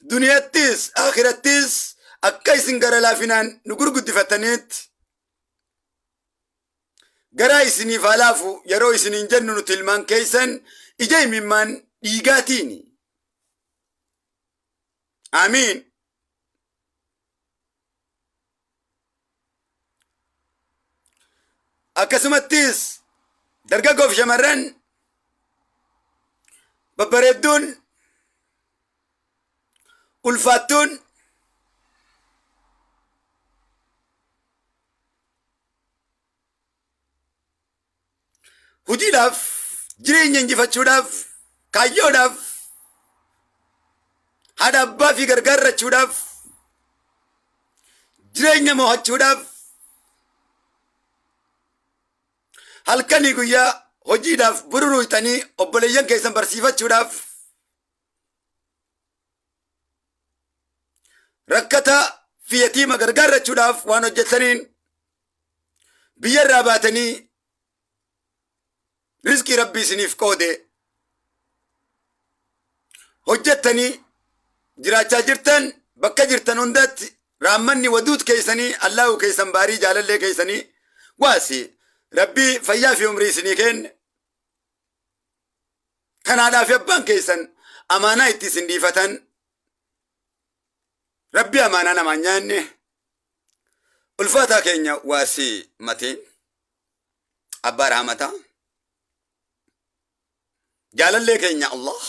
Duniyattis akhirattis akka isin gara laafinaan nu gurguddifattaniitti garaa isiniif haa laafu yeroo isiniin jennu nuti ilmaan keessan ija imimmaan dhiigaatiini. Amiin. Akkasumattis dargaggoo fi shamarran babbareedduun ulfaattuun hojiidhaaf jireenya injifachuudhaaf kaayyoodhaaf haadha abbaa fi gargaarrachuudhaaf jireenya mo'achuudhaaf halkanii guyyaa hojiidhaaf bururuuyxanii obboleeyyan keessan barsiifachuudhaaf rakkataa fi yatiima gargaarrachuudhaaf waan hojjetaniin biyya irraa baatanii rizqii rabbii isiniif qoode hojjettanii jiraachaa jirtan bakka jirtan hundatti raammanni waduut keessanii Allahu keessan baarii jaalallee keessanii waasi rabbii fayyaa fi umrii isinii kenne kanaadhaa fi abbaan keessan amaanaa itti isin dhiifatan rabbii amaanaa namaan nyaanne ulfaataa keenya waasii matiin abbaa rahmataa jaalallee keenya Allah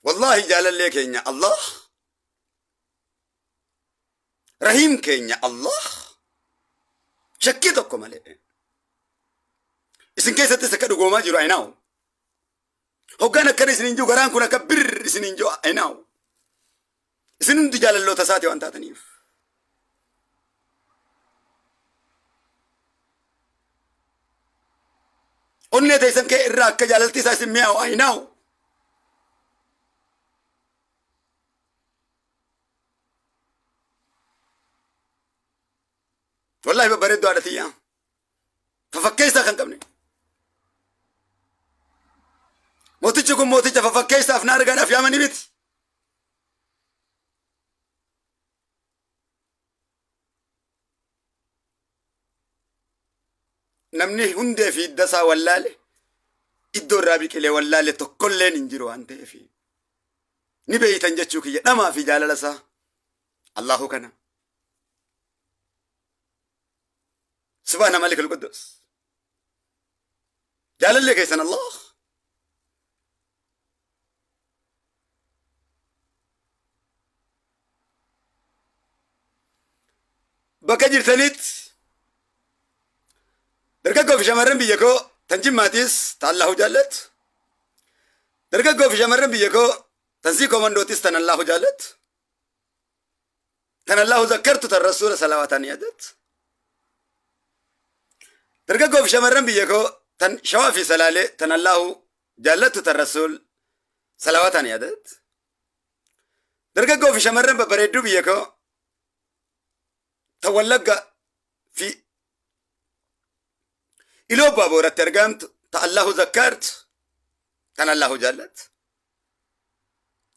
wallahi jaalallee keenya Allah rahiim keenya Allah shakkii tokko malee isin keessattis akka dhugoomaa jiru ayinaawu hoggaan akkana isin hin jiru garaan kun akka bir isin hin jiru ayinaawu isin hundi jaalalloota isaati waan taataniif. Onnee teessan kee irraa akka jaalalti isaa isin mi'aawu ayinaawu. Wallaahi babbareedduu haadha tiyyaa. Fafakkeessaa kan qabne. Mootichi kun mooticha fafakkeessaaf na argaadhaaf yaamanii miti. Namni hundee fi hidda isaa wallaale iddoo irraa biqilee wallaale tokkolleen hin jiru waan ta'eef. Ni beeytan jechuu kiyya dhamaa fi jaalala isaa Allahu kana. Subhaana Malik al-Quddus. Jaalallee keessan Allah. Bakka jirtanitti dargaggoo fi shamarran biyya koo tan Jimmaatiis ta Allahu jaallattu. Dargaggoo fi shamarran biyya koo tan sii komandootis tan Allahu jaallattu. Tan Allahu zakkartu tan Rasuula salawaataan yaadattu. Dargaggoo fi shamarran biyya koo tan Shawaa fi Salaalee tan Allahu jaallattu tan Rasuul salawaataan yaadattu. Dargaggoo fi shamarran babbareedduu biyya koo tan Wallagga fi Iluu Abbaa Booratti argamtu ta Allahu zakkartu tan Allahu jaallattu.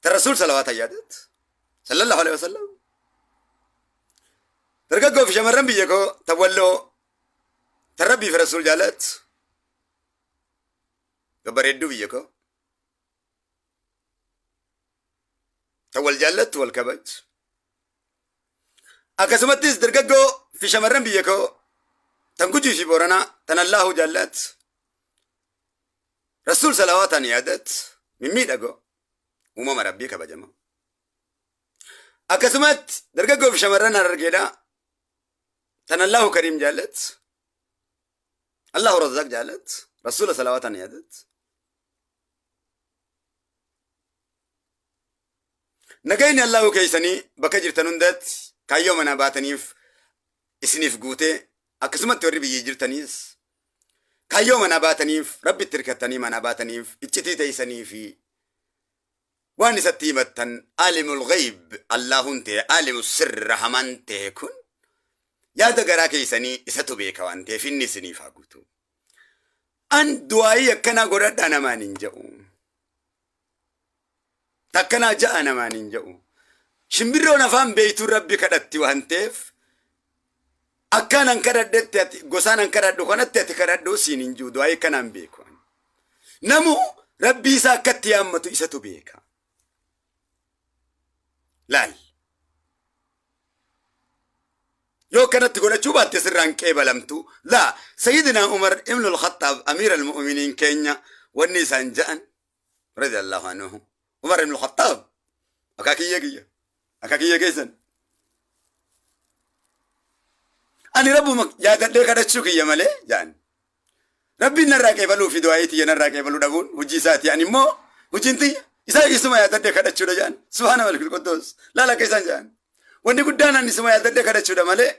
Ta Rasuul salawaata yaadattu. Sallallahu alaihi wasallam. Dargaggoo fi shamarran biyya koo ta Walloo ta Rabbii fi Rasuul jaallattu. Babbareedduu biyya koo. Ta wal jaallattu wal kabajju. Akkasumattis dargaggoo fi shamarran biyya koo tan Gujii fi Booranaa tan Allahu jaallattu. Rasuul salawaataan yaadattu mimmiidhagoo uumama Rabbii kabajamoo. Akkasumatti dargaggoo fi shamarran Harargeedhaa tan Allahu Kariim jaallattu. Allahu Razzaaq jaallattu. Rasuula salawaataan yaadattu. Nagayni Allahu keessanii bakka jirtan hundatti kaayyoo manaa baataniif isiniif guutee akkasumatti warri biyyee jirtaniis kaayyoo manaa baataniif rabbitti hirkattanii manaa baataniif iccitii teessanii fi waan isatti himattan aalimul ghayb Allahun ta'e aalimu sirri rahaman ta'e kun yaada garaa keessanii isatu beeka waan ta'eef inni isiniif haa guutu. An du'aayii akkanaa godhadhaa namaan hin jedhu. Takkanaa ja'a namaan hin jedhu. Shimbirroon afaan beeytuun Rabbi kadhatti waan ta'eef akkaan an kadhadhetti ati gosaan an kadhadhu kanatti ati kadhadhu siin hin jiru du'aayii akkanaan beeku. Namu Rabbii isaa akkatti yaammatu isatu beeka. Laal. Yoo akkanatti godhachuu baatte sirraan qeebalamtu. Laa Sayyidinaa Umar ibn al-Khattaab amiira al-mu'miniin keenya wanni isaan ja'an radiyallahu anhu Umar ibn al-Khattaab akaakiyyee kiyya akaakiyyee keessan ani Rabbuma yaadadhee kadhachuu kiyya malee ja'an. Rabbiin narraa qeebaluu fi du'aa'ii tiyya narraa qeebaluu dhabuun hojii isaati. Ani immoo hojiin tiyya isaa isuma yaadadhee kadhachuudha jedhan. Subhaana malikul qudduus. Laala akka isaan jedhan. Wanni guddaan ani isuma yaadadhee kadhachuudha malee